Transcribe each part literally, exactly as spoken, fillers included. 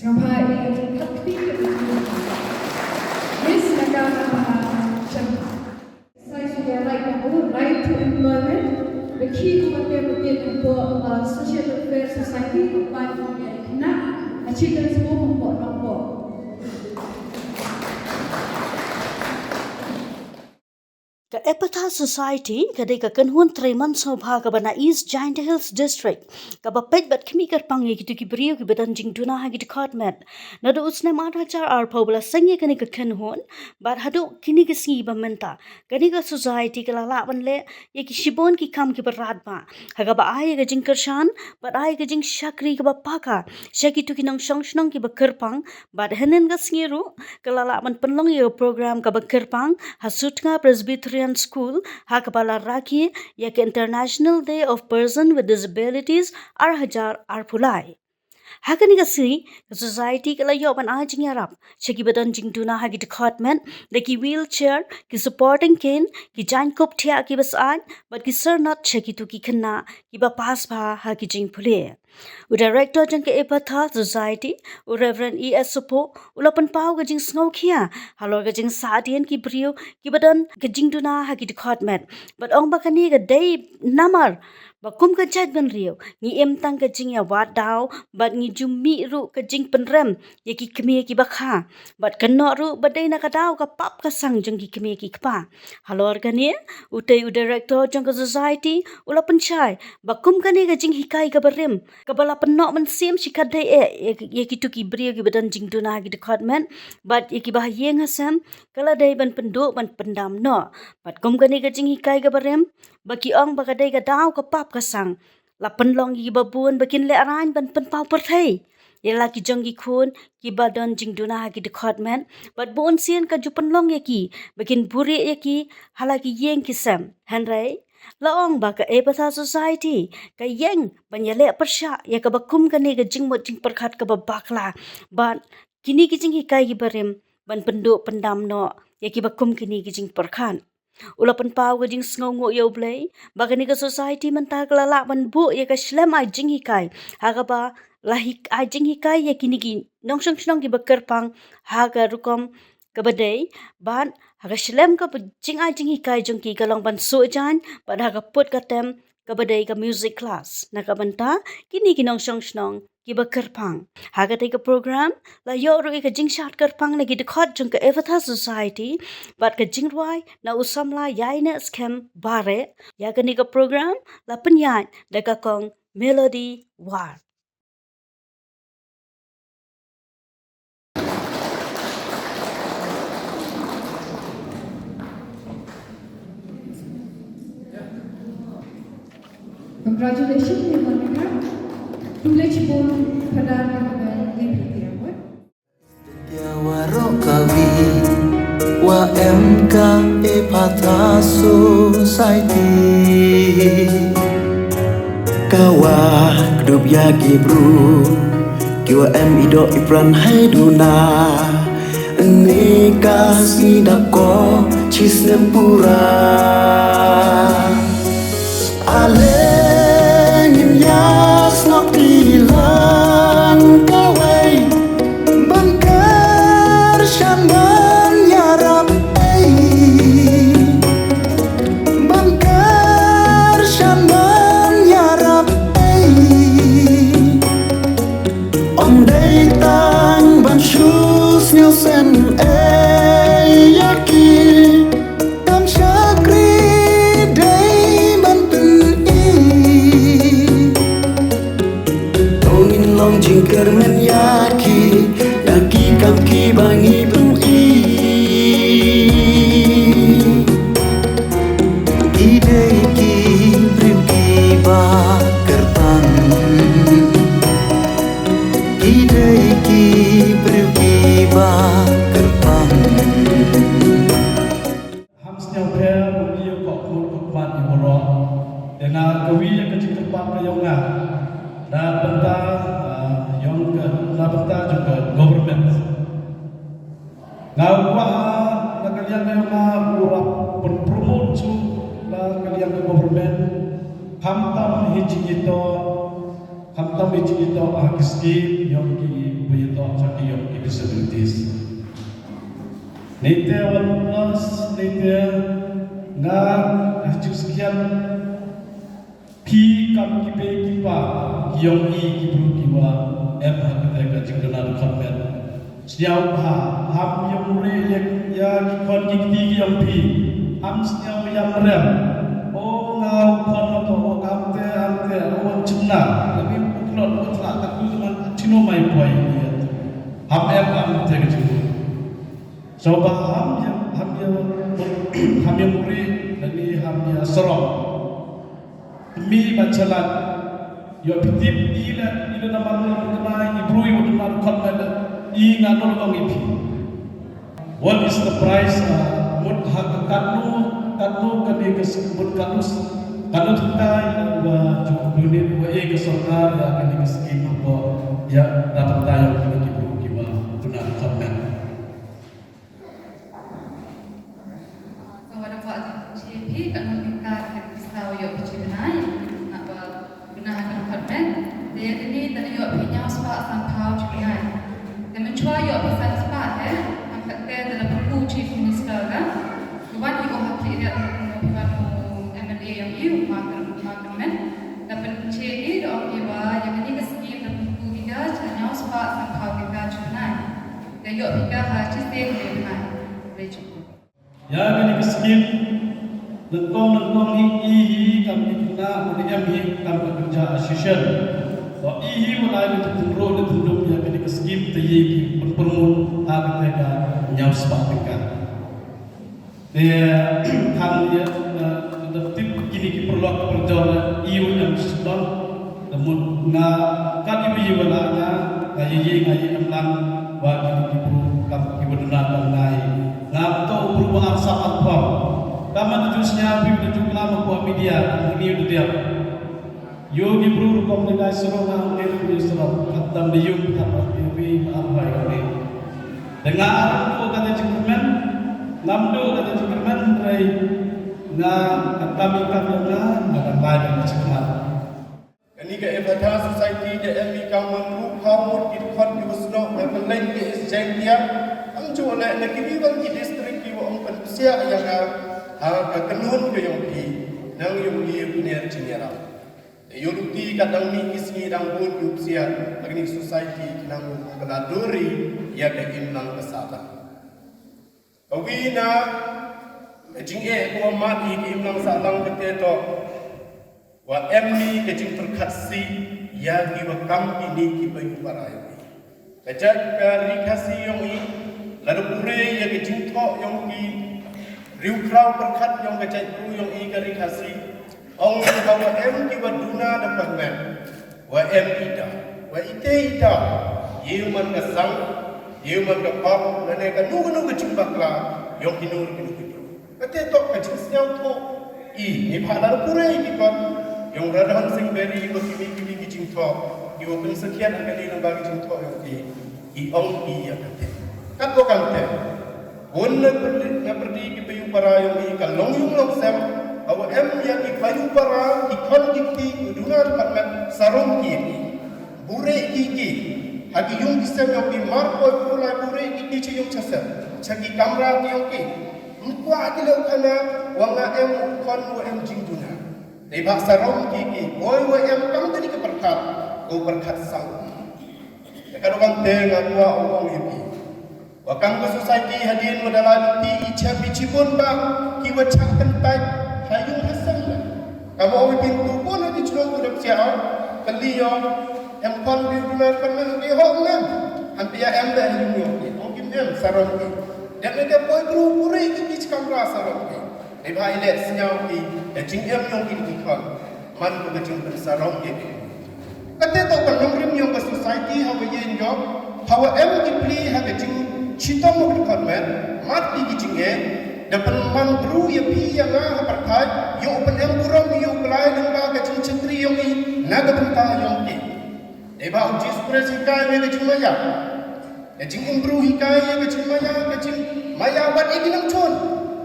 Ngam ha i khatpi ka. Yes, na ka ngam ha. Sai su ya right na u right to employment. Ba ki ku ba te ba te ko, uh, social welfare society ko pa ni ya na. Achi kan semua ko ko. Ka Epatha Society ka dei ka kynhun trei man sngewbha kaba na East Jaintia Hills District, kaba peit bad khmih kyrpang ïa kito ki briew kiba don jingduna ha ki dkhot met. Naduh u snem ar hajar arphew ba la seng ïa kane ka kynhun bad haduh kine ki sngi ba mynta, kane ka society ka la lah ban leh ïa ki shibun ki kam kiba radbah, ha kaba ai ïa ka jingkyrshan bad ai ïa ka jingshakri kaba paka sha kito ki nongshong shnong kiba kyrpang. Bad hynnin ka sngi ruh ka la lah ban pynlong ïa ka program kaba kyrpang ha Sutnga Presbyterian School, ha kaba la rakhe ïa ka International Day of Person with Disabilities ar hajar arphew lai. Ha kane ka sngi ka society ka la ïoh ban ai jingïarap sha kiba don jingduna ha ki dkhot met da ki wheelchair, ki supporting cane, ki jaiñkup thiah kiba syaid bad ki syrnod sha kito ki khynnah kiba pass bha ha ki jingpule. U director jong ka Epatha Society, u Reverend E S Sopo, u la pynpaw ka jingsngewkhia halor ka jingsahdien ki briew kiba don ka jingduna ha ki dkhot met. Bad ong ba kane ka dei namar ba kum ka jaitbynriew ngi im tang ka jingïawad daw bad ngi ju mih ruh ka jingpynrem ïa ki kmie kiba kha. Bad kynnoh ruh ba dei na ka daw ka pap ka sang jong ki kmie ki kpa. Halor kane, utei u director jong ka society u la pynshai ba kum kane ka jinghikai kaba rim kaba la pynnoh mynsiem shikatdei eh ïa, ïa kito ki briew kiba don jingduna ha ki dkhot met bad ïa kiba ha ïing ha sem, ka la dei ban pynduh ban pyndam noh. Bad kum kane ka jinghikai kaba rim, ba ki ong ba ka dei ka daw ka pap ka sang, la pynlong ïa kiba bun ba kin lehraiñ ban pynpaw pyrthei ïa la ki jong ki khun kiba don jingduna ha ki dkhot met. Bad bunsien ka ju pynlong ïa ki ba kin buhrieh ïa ki ha la ki ïing ki sem. Hynrei la ong ba ka Epatha Society ka ïeng ban ïaleh pyrshah ïa kaba kum kane ka jingmut jingpyrkhat kaba bakla bad kine ki jinghikai kiba rim ban pynduh pyndam noh ïa kiba kum kine ki jingpyrkhat. U la pynpaw ka jingsngewnguh ïa U Blei ba kane ka society mynta ka la lah ban buh ïa ka shlem ai jinghikai, ha kaba la hik-, ai jinghikai ïa kine ki nongshong shnong kiba kyrpang ha ka rukom kaba dei, bad ha ka shlem kaba jingai jinghikai jong ki ka long ban suh jaiñ bad ha ka put ka tem kaba dei ka music class na ka bynta kine ki nongshong shnong kiba kyrpang. Ha katei ka program la ïoh ruh ïa ka jingshad kyrpang na ki dkhot jong ka Epatha Society bad ka jingrwai na u samla Ïainehskhem Bareh. Ïa kane ka program la pynïaid da ka kong Melody War. Congratulations, Monica. Privilege pun khadar ka A P T Award. Ïa waroh kawi wa em ka Epatha Society. Ka wa kdup ïa ki bru ki wa em i doh i pran hai duna. Ni ka sngi dap ko chi snem pura. Ale ngin ïa sngap i lang kawei ban kyrshan ban ïarap ei. Ban kyrshan ban ïarap ei. Ym dei tang ban shu sngewsih ei ïa ki. Kam shakri dei ban pyni. To ngin long jingkyrmen ïa ki da ki kam kiba ngi pyni. Ki dei ki briew kiba kyrpang. Ki dei ki briew kiba kyrpang. Ham sñiawbha u ïa ka khun ka khmat ïa baroh. Te nga kawi ïa ka jingkyrpad ka yong nga na bynta, ah, yong ka, na bynta jong ka government. Nga kwah, ah, na ka liang ka yong nga u rap pynpromote shuh na ka liang ka government. Khamtam hi jingitoh, khamtam hi jingitoh ha ki scheme yong ki Ïa to cha ki ïong ki disabilities. Neite wan plus neite nga ha jingsngewsih phi kam ki bei ki pa ki ïong i ki briew ki wa em ha kata ka jingduna dkhot met. Sñiaw bha, ham ïong ri ïa ki khon ki kti ki ïong phi. Ham sñiaw ïam rem. O nga u khon ha to o kam te am te o wan chimna. Lami u khlot u thla ka tu man chino mai poi. Ham em am te ka jingduna. Sñiaw bha ham ïa, ham ïa, ham ïa muri, lane ham ïa sarong. Mi ba chalat, ïoh phi tip i la, i la namar la kena i briew i wa duna dkhot la da, i nga don ong i phi. What is the price, uh, mut ha ka katno, katno kane ka s-, mut katno s-, katno thta i la wa ju donate wa e ka sorkar ïa kane ka skim hapoh, ïa da thta ïa kane ki briew ki wa duna dkhot la. Sa wa da kwah check phi katno tyngka ka pisa wa ïoh phi chi bnai. Naba bnai ha ka dkhot met. Te ïa kane te da ïoh phi hynñiew spah sanphew chi bnai. Te mynchwa ïoh phi san spah te, hangta te da la pynku Chief Minister ka. Ka wan i u ha khlieh riat, phi wan u M L A ïong i u Ma Kyrmen. Da pyncheck i da ong i wa ïa kane ka skim da pynku ïa ka cha hynñiew spah sanphew tyngka chi bnai. Te ïoh phi ka ha chisien le bnai. Re chi. Ïa kane ka skim, nyngkong nyngkong hi i hi kam ki khynnah u dei em hi kam ka kynja association. Wa i hi wa lai na ka tynru na tyndum ïa kane ka skim te i ki pynpyrmut ha kata ka hynñiew spah tyngka. Te khan ïa, eh, da tip kine ki paralok parajor i wa em shitom. Te mut nga kat i wa i wa la nga, nga ïa ïa nga ïa em lang wa kine ki bru kam ki wa duna kam nga hi. Nga to bru wa arsap arphew. Kam da ju sñiaw phi da ju klam hapoh media, kine u da diap. Ïoh ki bru rukom da ngai suro nga ong dei da bru suro. Khamtam da ïoh khamtam da ïoh ba arphew ïoh dei. Da nga aram tu ka da jingkmen, ngam tu ka da jingkmen rei. Nga khamtam i kam ïa nga, nga da ngai da jingkmen. Kane ka Efata Society da em i kam man ruh phew ngut ki dkhot ki wa snoh na ka leng ka East Jaintia. Am ju leh na kiwi wan ki district ki wa ong pynpsiah ïa ka ha ka kynhun ka ïong phi. Nang ïong i u kner jingïarap. Te ïoh luti ka dang mih ki sngi dang bun ki u psiah ha kane ka society ki nang u ka la duri ïa ka imlang ka sahlang. Kawi na ka jingeh ka wa mad i ka imlang sahlang kate to wa em ni ka jingpyrkhat sih ïa ki wa kam kine ki paidbah para ïa ki. Ka jait ka Ri Khasi ïong i, lada pule ïa ka jingthoh ïong ki, riewkhraw pyrkhat ïong ka jait bru ïong i ka Ri Khasi, ong i ha wa em ki wa duna da parmen, wa em i da, wa ite i da, ïa u man ka sang, ïa u man ka pop, lane kano kano ka jingbakla ïong kino kino kino. Kate to ka jingsñiawthoh i, neibhah lada pule ki kot ïong Radhamohon Sing Berry wa kiwi kiwi ki jingthoh, ki wa pynsakhiat ha kane lyngba ki jingthoh ïong ki, ki ong i ïa kate. Katba kamte, bun na pyrdi, na pyrdi ki paidbah para ïong i ka long ïung long sem, ha wa em ïa ki paidbah para, ki khon ki kti, ki duna department, sarong ki ïa ki. Bure ki ki. Ha ki ïung ki sem ïong ki mar poi pulai bure ki ki cha ïung cha sem. Cha ki kamra ki ïong ki. Ym kwah ki leh u khana, wa nga em u khon wa em jingduna. Neibhah sarong ki ki, boi wa em kam kane ka pyrkhat, ko pyrkhat sang. Te ka rukom te nga kwah u ong ïa phi. Wa kam ka society hadien wa da la luti i chep i chibun ba, ki wa chah kyntait, ha ïung ha sem. Kam ong ïa phi tu bun ha ki chnong ku da psiah, kylli ïa, em khon ki duna khon men, ki hok men. Hynrei em da ha ïung ïong ki, ong kim em, sarong ki. Dep ne dep boi bru buri ki ki chkamra sarong ki. Neibhah i leh sñiaw ki, ka jingem ïong ki ki khon. Man ko ka jingpynsarong ïa ki. Kate to ka nongrim ïong ka society ha wa ïeng jong, ha wa em ki pli ha ka jingchitom ka dkhot met, mad ki ki jingeh, da pynman bru ïa phi ïa nga ha pyrthai, ïoh pynem burom ïoh Blai lyngba ka jingchakri ïong i, na ka bynta ïong ki. Neibhah u Jisu Khrist hikai ïa ka jingmaïa. Ka jingim bru hikai ïa ka jingmaïa, ka jingmaïa wat ïa ki nongchun.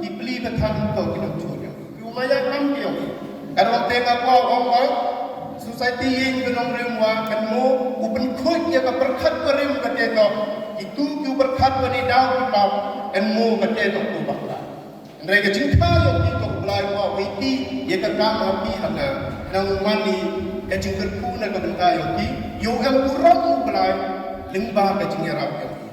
Ki pli ka than ko ki nongchun. Ki u maïa kam ki ong. Ka dang te ka kwah ong ong. Su Society ïing ka nongrim wa kan mo u pynkhuid ïa ka pyrkhat barim ka te tok. Itu ki u pyrkhat ba ne daw ki pap kan mo ka te tok u bakla. Hynrei ka jingkha ïong ki tok Blai wa wei ki ïa ka kam ha ki hana nang mani ka jingkyrkhu na ka bynta ïong ki ïong em burom u Blai lyngba ka jingïarap ïong ki.